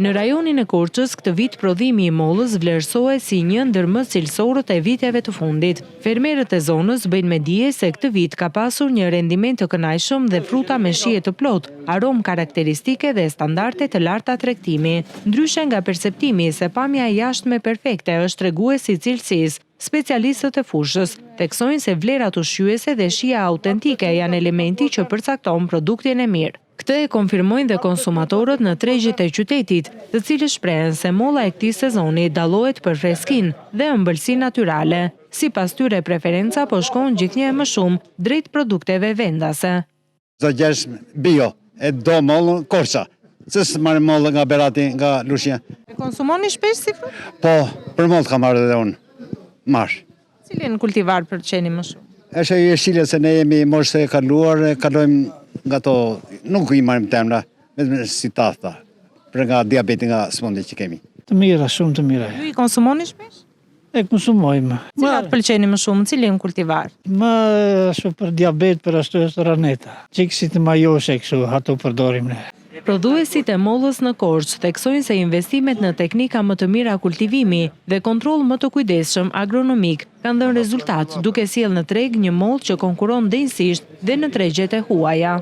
Në rajonin e Korçës, këtë vit prodhimi i mollës vlerësohet si një ndër më cilësorët e viteve të fundit. Fermerët e zonës bëjnë me dije se këtë vit ka pasur një rendiment të kënaqshëm dhe fruta me shije të plotë, aromë karakteristike dhe standarde të larta tregtimi. Ndryshe nga perceptimi se pamja e jashtme perfekte është tregues i cilësisë, specialistët e fushës theksojnë se vlerat ushqyese dhe shija autentike janë elementi që përcakton produktin e mirë. Këtë e konfirmojnë dhe konsumatorët në tregjet e qytetit, të cilët shprehen se molla e këtij sezoni dallohet për freskinë dhe ëmbëlsinë natyrale. Sipas tyre preferenca po shkon gjithnjë e më shumë drejt produkteve vendase. Çdo gjë është bio, e do mollën Korça. Pse s'marrim mollë nga Berati, nga Lushnja? E konsumoni shpesh si frut? Po, për mollë kam ardhur edhe unë. Marr. Cilin kultivar pëlqeni më shumë? Është ajo jeshile se ne jemi moshë e kaluar, kalojmë nga to, nuk i marrim emra, vetëm si ta tha, për nga diabeti nga sëmundjet që kemi. Të mira, shumë të mira. Ju i konsumoni shpesh? E konsumojmë. Cilat pëlqeni më shumë, cilin kultivar? Më ashtu për diabet, për ashtu është raneta. Çikë si të majoshe kështu, ato përdorim ne. Prodhuesit e mollës në Korçë theksojnë se investimet në teknika më të mira kultivimi dhe kontroll më të kujdesshëm agronomik kanë dhënë rezultat, duke sjellë në treg një mollë që konkurron denjësisht dhe në tregjet e huaja.